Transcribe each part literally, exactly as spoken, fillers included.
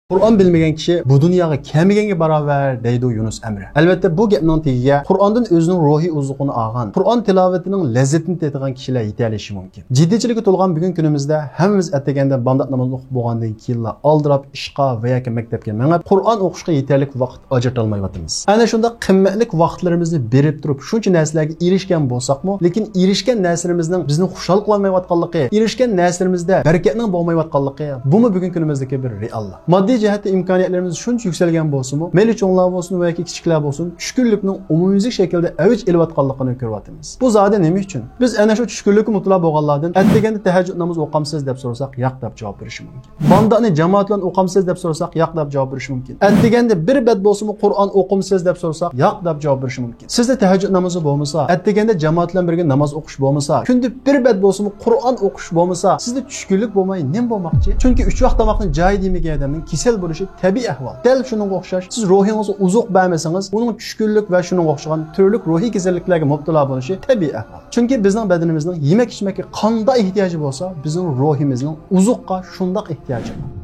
قۇرئان بىلمىگەن كىشى بۇ دۇنياغا كەلمىگەنگە باراۋەر، دەيدۇ يۇنۇس ئەمرى. ئەلۋەتتە، بۇ گەپنىڭ تېگىگە قۇرئاندىن ئۆزىنىڭ روھىي ئوزۇقىنى ئالغان، قۇرئان تىلاۋىتىنىڭ لەززىتىنى تېتىغان كىشىلەر يېتەلىشى مۇمكىن. جىددىيچىلىككە تولغان بۈگۈنكى كۈنىمىزدە ھەممىمىز ئەتىگەندە بامدات نامازىنى ئوقۇپ بولغاندىن كېيىنلا ئالدىراپ ئىشقا ۋە ياكى مەكتەپكە مېڭىپ، قۇرئان ئوقۇشقا يېتەرلىك ۋاقىت ئاجرىتالمايۋاتىمىز. ئەنە شۇنداق قىممەتلىك ۋاقىتلىرىمىزنى بېرىپ تۇرۇپ شۇنچە نەرسىلەرگە ئېرىشكەن بولساقمۇ، لېكىن ئېرىشكەن نەرسىلىرىمىزنىڭ بىزنى خۇشال قىلالمايۋاتقانلىقى، ئېرىشكەن نەرسىلىرىمىزدە بەرىكەتنىڭ بولمايۋاتقانلىقى، بۇمۇ بۈگۈنكى كۈنىمىزدىكى بىر رېئاللىق. ماددىي جەھەتتە ئىمكانىيەتلىرىمىز شۇنچە يۈكسەلگەن بولسىمۇ، مەيلى چوڭلار بولسۇن ۋە ياكى كىچىكلەر بولسۇن، چۈشكۈنلۈكنىڭ ئومۇميۈزلۈك شەكىلدە ئەۋج ئېلىۋاتقانلىقىنى كۆرۈۋاتىمىز. بۇ زادى نېمە ئۈچۈن؟ بىز ئەنە شۇ چۈشكۈنلۈككە مۇپتىلا بولغانلاردىن، ئەتىگەندە تەھەججۇد نامىزى ئوقامسىز دەپ سورىساق، ياق دەپ جاۋاب بېرىشى مۇمكىن. بامداتنى جامائەت بىلەن ئوقامسىز دەپ سورىساق، ياق دەپ جاۋاب بېرىشى مۇمكىن. ئەتىگەندە بىر بەت بولسىمۇ قۇرئان ئوقۇمسىز دەپ سورىساق، ياق دەپ جاۋاب بېرىشى مۇمكىن. سىزدە تەھەججۇد نامىزى بولمىسا، ئەتىگەندە جامائەت بىلەن بىرگە ناماز ئوقۇش بولمىسا، كۈندە بىر بەت بولسىمۇ قۇرئان ئوقۇش بولمىسا، سىزدە چۈشكۈنلۈك بولماي نېمە بولماقچى؟ چۈنكى ئۈچ ۋاق تاماقنى جايىدا يېمىگەن ئادەمنىڭ كېسەل بولۇشى تەبىئىي ئەھۋال. دەل شۇنىڭغا ئوخشاش، سىز روھىڭىزغا ئوزۇق بەرمىسىڭىز، ئۇنىڭ چۈشكۈنلۈك ۋە شۇنىڭغا ئوخشىغان تۈرلۈك روھىي كېسەللىكلەرگە مۇپتىلا بولۇشى تەبىئىي ئەھۋال. چۈنكى بىزنىڭ بەدىنىمىزنىڭ يېمەك-ئىچمەككە قانداق ئېھتىياجى بولسا، بىزنىڭ روھىمىزنىڭ ئوزۇققا شۇنداق ئېھتىياجى بار.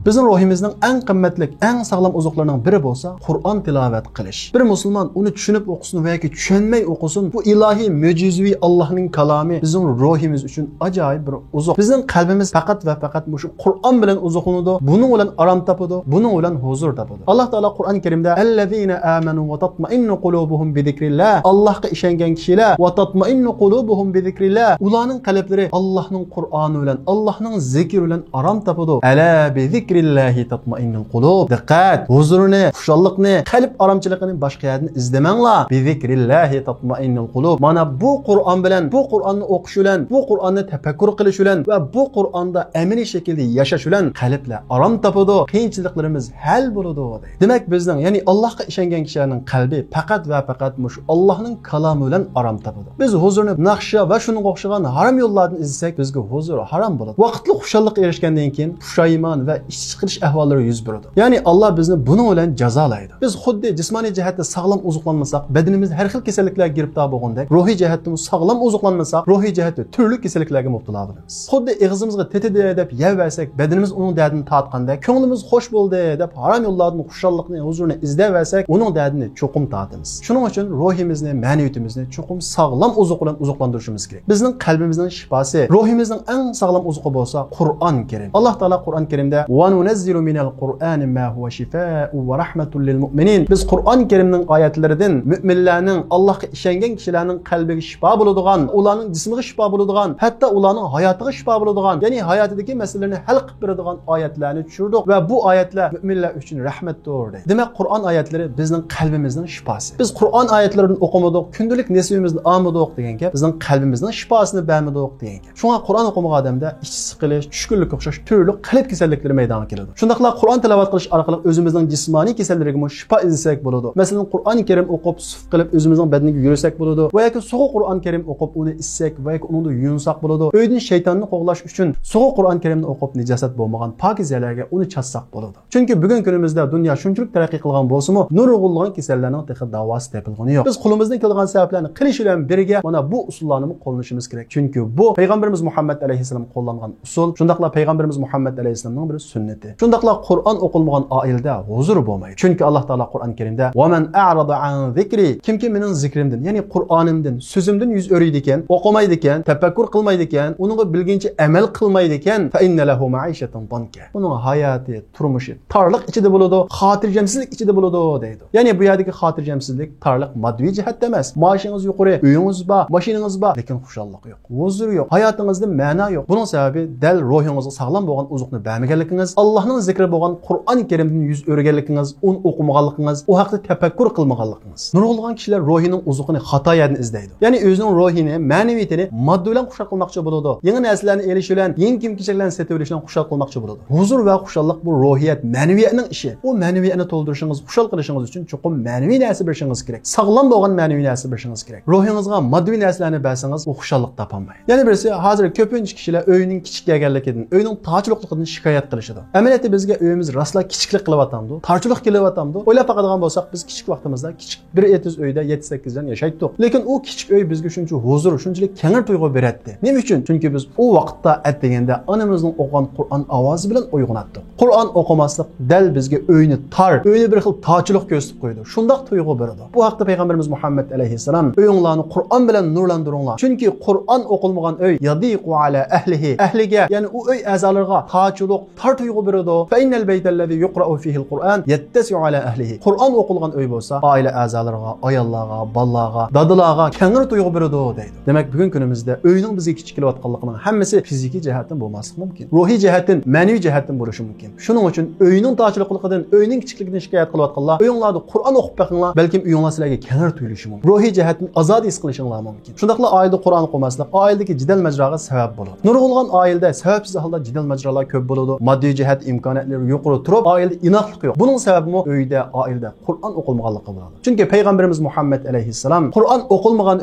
بىزنىڭ روھىمىزنىڭ ئەڭ قىممەتلىك، ئەڭ ساغلام ئوزۇقلىرىنىڭ بىرى بولسا قۇرئان تىلاۋەت قىلىش. بىر مۇسۇلمان ئۇنى چۈشىنىپ ئوقۇسۇن ۋە ياكى چۈشەنمەي ئوقۇسۇن، بۇ ئىلاھىي، مۆجىزىۋى ئاللاھنىڭ كالامى بىزنىڭ روھىمىز ئۈچۈن ئاجايىپ بىر ئوزۇق. بىزنىڭ قەلبىمىز پەقەت ۋە پەقەت مۇشۇ قۇرئان بىلەن ئوزۇقلىنىدۇ، بۇنىڭ بىلەن ئارام تاپىدۇ، بۇنىڭ بىلەن ھۇزۇر تاپىدۇ. ئاللاھ تائالا قۇرئان كەرىمدە، «الذين آمنوا وتطمئن قلوبهم بذكر الله»، ئاللاھقا ئىشەنگەن كىشىلەر، «وتطمئن قلوبهم بذكر الله»، ئۇلارنىڭ قەلبلىرى ئاللاھنىڭ قۇرئانى بىلەن، ئاللاھنىڭ زىكرى بىلەن ئارام تاپىدۇ. «ألا بذكر الله تطمئن القلوب». دىققەت! ھۇزۇرنى، خۇشاللىقنى، قەلب ئارامچىلىقىنى باشقا يەردىن ئىزدىمەڭلار. «بذكر الله تطمئن القلوب». مانا بۇ قۇرئان بىلەن، بۇ قۇرئاننى ئوقۇش بىلەن، بۇ قۇرئاننى تەپەككۇر قىلىش بىلەن ۋە بۇ قۇرئاندا ئەمەلىي شەكىلدە ياشاش بىلەن قەلبلەر ئارام تاپىدۇ، قىيىنچىلىقلىرىمىز ھەل بولىدۇ، دەيدۇ. دېمەك، بىزنىڭ، يەنى ئاللاھقا ئىشەنگەن كىشىلەرنىڭ قەلبى پەقەت ۋە پەقەت مۇشۇ ئاللاھنىڭ كالامى بىلەن ئارام تاپىدۇ. بىز ھۇزۇرنى ناخشا ۋە شۇنىڭغا ئوخشىغان ھارام يوللاردىن ئىزدىسەك، بىزگە ھۇزۇر ھارام بولىدۇ. ۋاقىتلىق خۇشاللىققا ئېرىشكەندىن كېيىن پۇشايمان ۋە ئىچ سىقىلىش ئەھۋاللىرى يۈز بېرىدۇ. يەنى ئاللاھ بىزنى بۇنىڭ بىلەن جازالايدۇ. بىز خۇددى جىسمانىي جەھەتتە ساغلام ئوزۇقلانمىساق، بەدىنىمىز ھەر خىل كېسەللىكلەرگە گىرىپتار بولغاندەك، روھىي جەھەتتىمۇ ساغلام ئوزۇقلانمىساق، روھىي جەھەتتە تۈرلۈك كېسەللىكلەرگە مۇپتىلا بولىمىز. خۇددى ئېغىزىمىزغا تېتىدى دەپ يەۋەرسەك، بەدىنىمىز ئۇنىڭ دەردىنى تارتقاندەك، كۆڭلىمىز خوش بولدى دەپ ھارام يوللاردىن خۇشاللىقنى، ھۇزۇرنى ئىزدەۋەرسەك، ئۇنىڭ دەردىنى چوقۇم تارتىمىز. شۇنىڭ ئۈچۈن روھىمىزنى، مەنىۋىيىتىمىزنى چوقۇم ساغلام ئوزۇق بىلەن ئوزۇقلاندۇرۇشىمىز كېرەك. بىزنىڭ قەلبىمىزنىڭ شىپاسى، روھىمىزنىڭ ئەڭ ساغلام ئوزۇقى بولسا قۇرئان كەرىم. ئاللاھ تائالا قۇرئان كەرىمدە، «وننزل من القرآن ما هو شفاء ورحمة للمؤمنين». بىز قۇرئان كەرىمنىڭ ئايەتلىرىدىن مۆمىنلەرنىڭ، ئاللاھقا ئىشەنگەن كىشىلەرنىڭ قەلبىگە شىپا بولىدىغان، ئۇلارنىڭ جىسمىغا شىپا بولىدىغان، ھەتتا ئۇلارنىڭ ھاياتىغا شىپا بولىدىغان، يەنى ھاياتىدىكى مەسىلىلەرنى ھەل قىلىپ بېرىدىغان ئايەتلەرنى چۈشۈردۇق ۋە بۇ ئايەتلەر مۆمىنلەر ئۈچۈن رەھمەتتۇر، دەيدۇ. دېمەك، قۇرئان ئايەتلىرى بىزنىڭ قەلبىمىزنىڭ شىپاسى. بىز قۇرئان ئايەتلىرىدىن ئوقۇمىدۇق، كۈندىلىك نېسىۋىمىزنى ئالمىدۇق دېگەن گەپ، بىزنىڭ قەلبىمىزنىڭ شىپاسىنى بەرمىدۇق دېگەن گەپ. شۇڭا قۇرئان ئوقۇمىغان ئادەمدە ئىچ سىقىلىش، چۈشكۈنلۈككە ئوخشاش تۈرلۈك قەلب كېسەللىكلىرى مەيدانغا كېلىدۇ. شۇنداقلا قۇرئان تىلاۋەت قىلىش ئارقىلىق ئۆزىمىزنىڭ جىسمانىي كېسەللىرىگىمۇ شىپا ئىزدىسەك بولىدۇ. مەسىلەن، قۇرئان كەرىم ئوقۇپ، سۇف قىلىپ ئۆزىمىزنىڭ بەدىنىگە يۈرسەك بولىدۇ ۋە ياكى سوغۇق قۇرئان كەرىم ئوقۇپ، ئۇنى ئىچسەك ۋە ياكى ئۇنىڭدا يۇيۇنساق بولىدۇ. ئۆيدىن شەيتاننى قوغلاش ئۈچۈن سوغۇق قۇرئان كەرىمنى ئوقۇپ، نىجاسەت بولمىغان پاكىز يەرلەرگە ئۇنى چاچساق بولىدۇ. چۈنكى بۈگۈنكى كۈنىمىزدە دۇنيا شۇنچىلىك تەرەققىي قىلغان بولسىمۇ، نۇرغۇنلىغان كېسەللەرنىڭ تېخى داۋاسى تېپىلغىنى يوق. بىز قولىمىزدىن كېلىدىغان سەۋەبلەرنى قىلىش بىلەن بىرگە مانا بۇ ئۇسۇللارنىمۇ قوللىنىشىمىز كېرەك. چۈنكى بۇ پەيغەمبىرىمىز مۇھەممەد ئەلەيھىسسالام قوللانغان ئۇسۇل، شۇنداقلا پەيغەمبىرىمىز مۇھەممەد ئەلەيھىسسالامنىڭ بىر سۈننىتى. شۇنداقلا قۇرئان ئوقۇلمىغان ئائىلىدە ھۇزۇر بولمايدۇ. چۈنكى ئاللاھ تائالا قۇرئان كەرىمدە، «ومن أعرض عن ذكري»، كىمكى مېنىڭ زىكرىمدىن، يەنى قۇرئانىمدىن، سۆزۈمدىن يۈز ئۆرۈيدىكەن، ئوقۇمايدىكەن، تەپەككۇر قىلمايدىكەن، ئۇنىڭغا بىلگىنىچە ئەمەل قىلمايدىكەن، فإن له معيشة ضنكا. ئۇنىڭ ھاياتى، تۇرمۇشى تارلىق ئىچىدە بولىدۇ، خاتىرجەمسىزلىك ئىچىدە بولىدۇ، دەيدۇ. يەنى بۇ يەردىكى خاتىرجەمسىزلىك تارلىق ماددىي جەھەتتە ئەمەس. مائاشىڭىز يۇقىرى، ئۆيىڭىز بار، ماشىنىڭىز بار، لېكىن خۇشاللىق يوق، ھۇزۇر يوق، ھاياتىڭىزدا مەنا يوق. بۇنىڭ سەۋەبى دەل روھىڭىزغا ساغلام بولغان ئوزۇقنى بەرمىگەنلىكىڭىز، ئاللاھنىڭ زىكرى بولغان قۇرئان كەرىمدىن يۈز ئۆرۈگەنلىكىڭىز، ئۇنى ئوقۇمىغانلىقىڭىز، ئۇ ھەقتە تەپەككۇر قىلمىغانلىقىڭىز. نۇرغۇنلىغان كىشىلەر روھىنىڭ ئوزۇقىنى خاتا يەردىن ئىزدەيدۇ. يەنى ئۆزىنىڭ روھىنى، مەنىۋىيىتىنى ماددا بىلەن خۇشال قىلماقچى بولىدۇ. يېڭى نەرسىلەرنى ئېلىش بىلەن، يېڭى كىيىم-كېچەكلەرنى سېتىۋېلىش بىلەن خۇشال قىلماقچى بولىدۇ. ھۇزۇر ۋە خۇشاللىق بۇ روھىيەت، مەنىۋىيەتنىڭ ئىشى. ئۇ مەنىۋىيەتنى تولدۇرۇشىڭىز، خۇشال قىلىشىڭىز ئۈچۈن چوقۇم مەنىۋى نەرسە بېرىشىڭىز كېرەك. ساغلام بولغان مەنىۋى نەرسە بېرىشىڭىز كېرەك. روھىڭىزغا ماددىي نەرسىلەرنى بەرسىڭىز، ئۇ خۇشاللىق تاپالمايدۇ. يەنە بىرسى، ھازىر كۆپىنچە كىشىلەر ئۆيىنىڭ كىچىك كەلگەنلىكىدىن، ئۆينىڭ تارچىلىقلىقىدىن شىكايەت قىلىشىدۇ. ئەمەلىيەتتە بىزگە ئۆيىمىز راسلا كىچىكلىك قىلىۋاتامدۇ؟ تارچىلىق كېلىۋاتامدۇ؟ ئويلاپ باقىدىغان بولساق، بىز كىچىك ۋاقتىمىزدا كىچىك بىر ئېتىز ئۆيدە يەتتە سەككىز جان ياشايتتۇق. لېكىن ئۇ كىچىك ئۆي بىزگە شۇنچە ھۇزۇر، شۇنچىلىك كەڭرى تۇيغۇ بېرەتتى. نېمە ئۈچۈن؟ چۈنكى بىز ئۇ ۋاقىتتا ئەتىگەندە ئانىمىزنىڭ ئوقۇغان قۇرئان ئاۋازى بىلەن ئويغىناتتۇق. قۇرئان ئوقۇماسلىق دەل بىزگە ئۆينى تار، ئۆينى بىر خىل تارچىلىق كۆرسىتىپ قويىدۇ. شۇنداق تۇيغۇ بېرىدۇ. بۇ ھەقتە پەيغەمبىرىمىز مۇھەممەد ئەلەيھىسسالام، «ئۆيۈڭلارنى قۇرئان بىلەن نۇرلاندۇرۇڭلار. چۈنكى قۇرئان ئوقۇلمىغان ئۆي، يەزىقۇ ئەلا ئەھلىھى، ئەھلىگە، يەنى ئۇ ئۆي ئەزالىرىغا تارچىلىق، تار تۇيغۇ بېرىدۇ. فەئىننەل بەيتەللەزى يۇقرەئۇ فىھىل قۇرئان يەتتەسىئۇ ئەلا ئەھلىھى. قۇرئان ئوقۇلغان ئۆي بولسا، ئائىلە ئەزالىرىغا، ئاياللارغا، بالىلارغا، دادىلارغا كەڭرى تۇيغۇ بېرىدۇ» دەيدۇ. دېمەك، بۈگۈنكى كۈنىمىزدە ئۆينىڭ بىزگە كىچىك كېلىۋاتقانلىقىنىڭ ھەممىسى فىزىكىي جەھەتتىن بولماسلىقى مۇمكىن. روھىي جەھەتتىن، مەنىۋى جەھەتتىن بولۇشى مۇمكىن. شۇنىڭ ئۈچۈن ئۆينىڭ تارچىلىقلىقىدىن، ئۆينىڭ كىچىكلىكىدىن شىكايەت قىلىۋاتقانلار، ئۆيۈڭلاردا قۇرئان ئوقۇپ بېقىڭلار، بەلكىم ئۆيۈڭلار سىلەرگە كەڭرى تۇيۇلۇشى مۇمكىن. روھىي جەھەتتىن ئازادە ھېس قىلىشىڭلار مۇمكىن. شۇنداقلا ئائىلىدە قۇرئان ئوقۇماسلىق ئائىلىدىكى جېدەل ماجىراغا سەۋەب بولىدۇ. نۇرغۇنلىغان ئائىلىدە سەۋەبسىز ھالدا جېدەل ماجىرالار كۆپ بولىدۇ. ماددىي جەھەت ئىمكانىيەتلىرى يۇقىرى تۇرۇپ، ئائىلىدە ئىناقلىق يوق. بۇنىڭ سەۋەبىمۇ ئۆيدە، ئائىلىدە قۇرئان ئوقۇلمىغانلىقى بولىدۇ. چۈنكى پەيغەمبىرىمىز مۇھەممەد ئەلەيھىسسالام، «قۇرئان ئوقۇلمىغان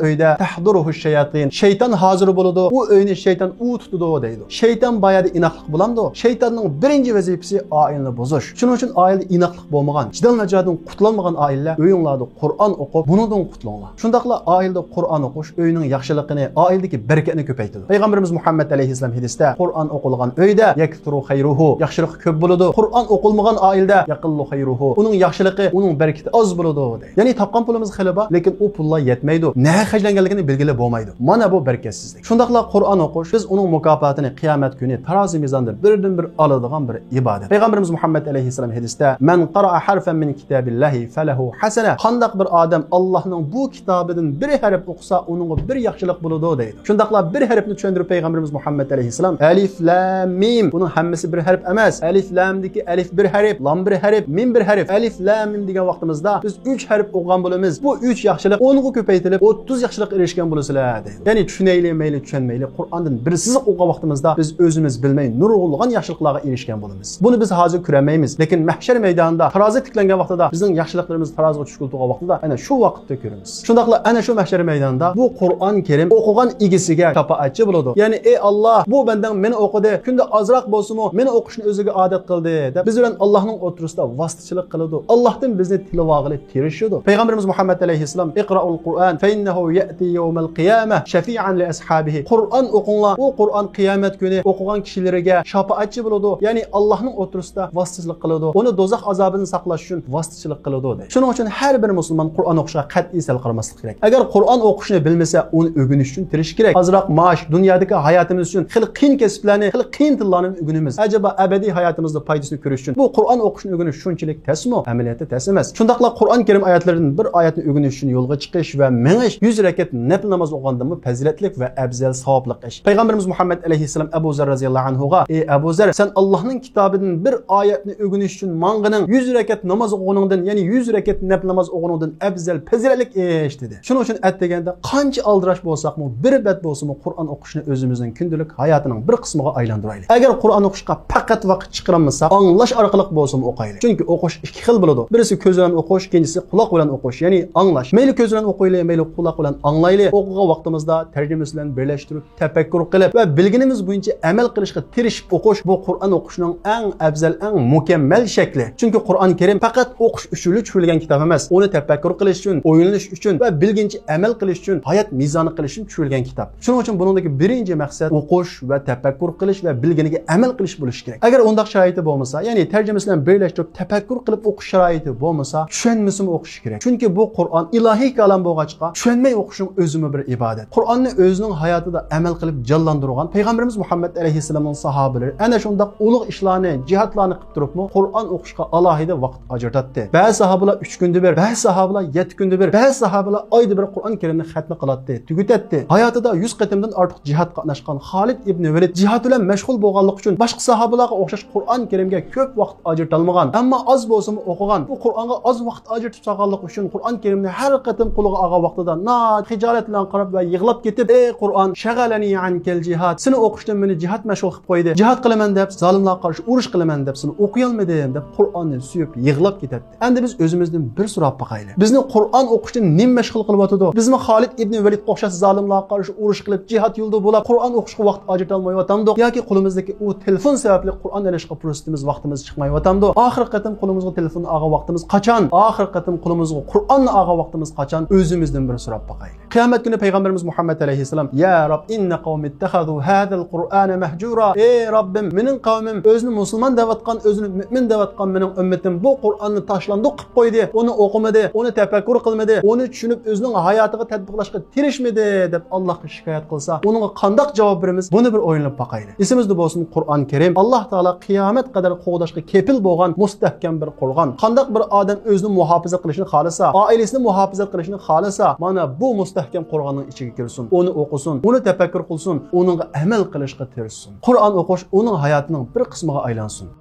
ئۆيدە تەھزۇرۇھۇش شەياتىن، شەيتان ھازىر بولىدۇ، ئۇ ئۆينى شەيتان ئۇۋا تۇتىدۇ» دەيدۇ. شەيتان بار يەردە ئىناقلىق بولامدۇ؟ شەيتاننىڭ بىرىنچى ۋەزىپىسى ئائىلىنى بۇزۇش. شۇنىڭ ئۈچۈن ئائىلىدە ئىناقلىق بولمىغان، جېدەل ماجىرادىن قۇتۇلالمىغان ئائىلىلەر ئۆيۈڭلاردا قۇرئان ئوقۇپ، بۇنىڭدىن قۇتۇلۇڭلار. شۇنداقلا ئائىلىدە قۇرئان ئوقۇش ئۆينىڭ ياخشىلىقىنى، ئائىلىدىكى بەرىكەتنى كۆپەيتىدۇ. پەيغەمبىرىمىز مۇھەممەد ئەلەيھىسسالام ھەدىستە، «قۇرئان ئوقۇلغان ئۆيدە يەكسۇرۇ خەيرۇھۇ، ياخشىلىقى كۆپ بولىدۇ. قۇرئان ئوقۇلمىغان ئائىلىدە يەقىللۇ خەيرۇھۇ، ئۇنىڭ ياخشىلىقى، ئۇنىڭ بەرىكىتى ئاز بولىدۇ» دەيدۇ. يەنى تاپقان پۇلىمىز خېلى بار، لېكىن ئۇ پۇللار يەتمەيدۇ. نەگە خەجلەنگەنلىكىنى بىلگىلى بولمايدۇ. مانا بۇ بەرىكەتسىزلىك. شۇنداقلا قۇرئان ئوقۇش، بىز ئۇنىڭ مۇكاپاتىنى قىيامەت كۈنى تارازى مىزاندا بىردىن بىر ئالىدىغان بىر ئىبادەت. پەيغەمبىرىمىز مۇھەممەد ئەلەيھىسسالام ھەدىستە، «مەن قەرەئە ھەرفەن مىن كىتابىللاھى فەلەھۇ ھەسەنە.» قانداق بىر ئادەم ئاللاھنىڭ بۇ كىتابىدىن بىر ھەرپ ئوقۇسا، ئۇنىڭغا بىر ياخشىلىق بولىدۇ دەيدۇ. شۇنداقلا بىر ھەرپنى چۈشەندۈرۈپ پەيغەمبىرىمىز مۇھەممەد ئەلەيھىسسالام، «ئەلىف لام مىم، بۇنىڭ ھەممىسى بىر ھەرپ ئەمەس. ئەلىف لامدىكى ئەلىف بىر ھەرپ، لام بىر ھەرپ، مىم بىر ھەرپ. ئەلىف لام مىم دېگەن ۋاقتىمىزدا بىز ئۈچ ھەرپ ئوقۇغان بولىمىز. بۇ ئۈچ ياخشىلىق ئونغا كۆپەيتىلىپ، ئوتتۇز ياخشىلىققا ئېرىشكەن بولىسىلەر» دەيدۇ. يەنى چۈشىنەيلى مەيلى، چۈشەنمەيلى، قۇرئاندىن بىر سىزىق ئوقۇغان ۋاقتىمىزدا بىز ئۆزىمىز بىلمەي نۇرغۇنلىغان ياخشىلىقلارغا ئېرىشكەن بولىمىز. بۇنى بىز ھازىر كۆرەلمەيمىز، لېكىن مەھشەر مەيدانىدا تارازى تىكلەنگەن ۋاقتىدا بىزنىڭ ياخشىلىقلىرىمىز تارازىغا چۈشكىلى تۇرغان ۋاقتىدا ئەنە شۇ ۋاقىتتا كۆرىمىز. شۇنداقلا ئەنە شۇ مەھشەر مەيدانىدا بۇ قۇرئان كەرىم ئوقۇغان ئىگىسىگە شاپائەتچى بولىدۇ. يەنى، ئى ئاللاھ، بۇ بەندەڭ مېنى ئوقۇدى، كۈندە ئازراق بولسىمۇ مېنى ئوقۇشنى ئۆزىگە ئادەت قىلدى، دەپ بىز بىلەن ئاللاھنىڭ ئوتتۇرىسىدا ۋاسىتىچىلىك قىلىدۇ. ئاللاھتىن بىزنى تىلىۋالغىلى تىرىشىدۇ. پەيغەمبىرىمىز مۇھەممەد ئەلەيھىسسالام، «ئىقرائۇل قۇرئان فەئىننەھۇ يەئتى يەۋمەل قىيامە شەفىئەن لى ئەسھابىھى.» قۇرئان ئوقۇڭلار، ئۇ قۇرئان قىيامەت كۈنى ئوقۇغان كىشىلىرىگە شاپائەتچى بولىدۇ، يەنى ئاللاھنىڭ ئوتتۇرىسىدا ۋاسىتىچىلىك قىلىدۇ، ئۇنى دوزاخ ئازابىدىن ساقلاش ئۈچۈن ۋاسىتىچىلىك قىلىدۇ، دەيدۇ. شۇنىڭ ئۈچۈن ھەر بىر مۇسۇلمان قۇرئان ئوقۇشقا قەتئىي سەل قارىماسلىق كېرەك. ئەگەر قۇرئان ئوقۇشنى بلمىسە، ئۇنى ئۆگىنىش ئۈچۈن تىرىشىش كېرەك. ئازراق مائاش، دۇنيادىكى ھاياتىمىز ئۈچۈن خېلى قىيىن كەسىپلەرنى، خېلى قىيىن تىللارنى ئۆگىنىمىز. ئەجەبا ئەبەدىي ھاياتىمىزدا پايدىسىنى كۆرۈش ئۈچۈن بۇ قۇرئان ئوقۇشنى ئۆگىنىش شۇنچىلىك تەسمۇ؟ ئەمەلىيەتتە تەس ئەمەس. شۇنداقلا قۇرئان كەرىم ئايەتلىرىدىن بىر ئايەتنى ئۆگىنىش ئۈچۈن يولغا چىقىش ۋە مېڭىش يۈز رەكەت نەپىل ناماز ئوقۇغاندىنمۇ پەزىلەتلىك ۋە ئەۋزەل ساۋابلىق ئىش. پەيغەمبىرىمىز مۇھەممەد ئەلەيھىسسالام ئەبۇ زەر رەزىياللاھۇ ئەنھۇغا، ئى ئەبۇ زەر، سەن ئاللاھنىڭ كىتابىدىن بىر ئايەتنى ئۆگىنىش ئۈچۈن ماڭغىنىڭ يۈز رەكەت ناماز ئوقۇغىنىڭدىن، يەنى يۈز رەكەت نەپىل ناماز ئوقۇغىنىڭدىن ئەۋزەل، پەزىلەتلىك ئىش، دېدى. شۇنىڭ ئۈچۈن ئەتىگەندە قانچە ئالدىراش بولساقمۇ، بىر بەت بولسىمۇ قۇرئان ئوقۇشنى ئۆزىمىزنىڭ كۈندىلىك ھاياتىنىڭ بىر قىسمىغا ئايلاندۇرايلى. ئەگەر قۇرئان ئوقۇشقا پەقەت ۋاقىت چىقىرالمىساق، ئاڭلاش ئارقىلىق بولسىمۇ ئوقايلى. چۈنكى ئوقۇش ئىككى خىل بولىدۇ. بىرسى كۆز بىلەن ئوقۇش، ئىككىنچىسى قۇلاق بىلەن ئوقۇش، يەنى ئاڭلاش. مەيلى كۆز بىلەن ئوقۇيلى، مەيلى قۇلاق بىلەن ئاڭلايلى. ئوقۇغان ۋاقتىمىزدا تەرجىمىسى بىلەن بىرلەشتۈرۈپ تەپەككۇر قىلىپ ۋە بىلگىنىمىز بويىچە ئەمەل قىلىشقا تىرىشىپ ئوقۇش، بۇ قۇرئان ئوقۇشنىڭ ئەڭ ئەۋزەل، ئەڭ مۇكەممەل شەكلى. چۈنكى قۇرئان كەرىم پەقەت ئوقۇش ئۈچۈنلا چۈشۈرۈلگەن كىتاب ئەمەس. ئۇنى تەپەككۇر قىلىش ئۈچۈن، ئويلىنىش ئۈچۈن ۋە بىلگىنىچە ئەمەل قىلىش ئۈچۈن، ھايات مىزانى قىلىش ئۈچۈن چۈشۈرۈلگەن كىتاب. شۇنىڭ ئۈچۈن بۇنىڭدىكى بىرىنچى مەقسەت ئوقۇش ۋە تەپەككۇر قىلىش ۋە بىلگىنىگە ئەمەل قىلىش بولۇشى كېرەك. ئەگەر ئۇنداق شارائىتى بولمىسا، يەنى تەرجىمىسى بىلەن بىرلەشتۈرۈپ تەپەككۇر قىلىپ ئوقۇش شارائىتى بولمىسا، چۈشەنمىسىمۇ ئوقۇش كېرەك. چۈنكى بۇ قۇرئان ئىلاھىي كالام بولغاچقا، چۈشەنمەي ئوقۇشنىڭ ئۆزىمۇ بىر ئىبادەت. قۇرئاننى ئۆزىنىڭ ھاياتىدا ئەمەل قىلىپ جانلاندۇرغان پەيغەمبىرىمىز مۇھەممەد ئەلەيھىسسالامنىڭ ساھابىلىرى ئەنە شۇنداق ئۇلۇغ ئىشلارنى، جىھادلارنى قىلىپ تۇرۇپمۇ قۇرئان ئوقۇشقا ئالاھىدە ۋاقىت ئاجرىتاتتى. بەزى ساھابىلار ئۈچ كۈندە بىر، بەزى ساھابىلار يەتتە كۈندە بىر، بەزى ساھابىلار ئايدا بىر قۇرئان كەرىمنى خەتمە قىلاتتى، تۈگىتەتتى. ھاياتىدا يۈز قېتىمدىن ئارتۇق جىھاد قاتناشقان خالىد ئىبنى ۋەلىد جىھاد بىلەن مەشغۇل بولغانلىقى ئۈچۈن باشقا ساھابىلارغا ئوخشاش قۇرئان كەرىمگە كۆپ ۋاقىت ئاجرىتالمىغان، ئەمما ئاز بولسىمۇ ئوقۇغان. بۇ قۇرئانغا ئاز ۋاقىت ئاجرىتىپ سالغانلىقى ئۈچۈن قۇرئان كەرىمنى ھەر قېتىم قولىغا ئالغان ۋاقتىدا ناھايىتى خىجالەت بىلەن قاراپ ۋە يىغلاپ كېتىپ، ئەي قۇرئان، شەغەلەنى ئەنكەل جىھاد، سېنى ئوقۇشتىن مېنى جىھاد مەشغۇل قىلىپ قويدى. جىھاد قىلىمەن دەپ، زالىملارغا قارشى ئۇرۇش قىلىمەن دەپ، سېنى ئوقۇيالمىدىم دەپ قۇرئاننى سۆيۈپ يىغلاپ كېتەتتى. ئەمدى بىز ئۆزىمىزدىن بىر سوراپ باقايلى. بىزنى قۇرئان ئوقۇشتىن نېمە مەشغۇل قىلىۋاتىدۇ؟ بىزمۇ خالىد ئىبنى ۋەلىدقا ئوخشاش زالىملارغا قارشى ئۇرۇش قىلىپ، جىھاد يولىدا بولاپ، قۇرئان ئوقۇشقا ۋاقىت ئاجرىتالمايۋاتامدۇق؟ ياكى قولىمىزدىكى ئۇ تېلېفون سەۋەبلىك قۇرئان ئېلىشقا پۇرسىتىمىز، ۋاقتىمىز چىقمايۋاتامدۇ؟ ئاخىرقى قېتىم قولىمىزغا تېلېفوننى ئالغان ۋاقتىمىز قاچان؟ ئاخىرقى قېتىم قولىمىزغا قۇرئاننى ئالغان ۋاقتىمىز قاچان؟ ئۆزىمىزدىن بىر سوراپ باقايلى. قىيامەت كۈنى پەيغەمبىرىمىز مۇھەممەد ئەلەيھىسسالام، يا رب، إن قومي اتخذوا هذا القرآن مهجورا. ئەي رەببىم، مېنىڭ قەۋمىم ئۆزىنى مۇسۇلمان دەۋاتقان، ئۆزىنى مۆمىن دەۋاتقان مېنىڭ ئۈممىتىم بۇ قۇرئاننى تاشلاندۇق قىلىپ قويدى، ئۇنى ئوقۇمىدى، ئۇنى تەپەككۇر قىلمىدى، ئۇنى چۈشىنىپ ئۆزىنىڭ ھاياتىغا تەتبىقلاشقا تىرىشمىدى، دەپ ئاللاھقا شىكايەت قىلسا، ئۇنىڭغا قانداق جاۋاب بېرىمىز؟ بۇنى بىر ئويلىنىپ باقايلى. ئېسىمىزدە بولسۇن، قۇرئان كەرىم ئاللاھ تائالا قىيامەت قەدەر قوغداشقا كېپىل بولغان مۇستەھكەم بىر قورغان. قانداق بىر ئادەم ئۆزىنى مۇھاپىزەت قىلىشنى خالىسا، ئائىلىسىنى مۇھاپىزەت قىلىشنى خالىسا، مانا بۇ مۇستەھكەم قورغاننىڭ ئىچىگە كىرسۇن، ئۇنى ئوقۇسۇن، ئۇنى تەپەككۇر قىلسۇن، ئۇنىڭغا ئەمەل قىلىشقا تىرىشسۇن. قۇرئان ئوقۇش ئۇنىڭ ھاياتىنىڭ بىر قىسمىغا ئايلانسۇن.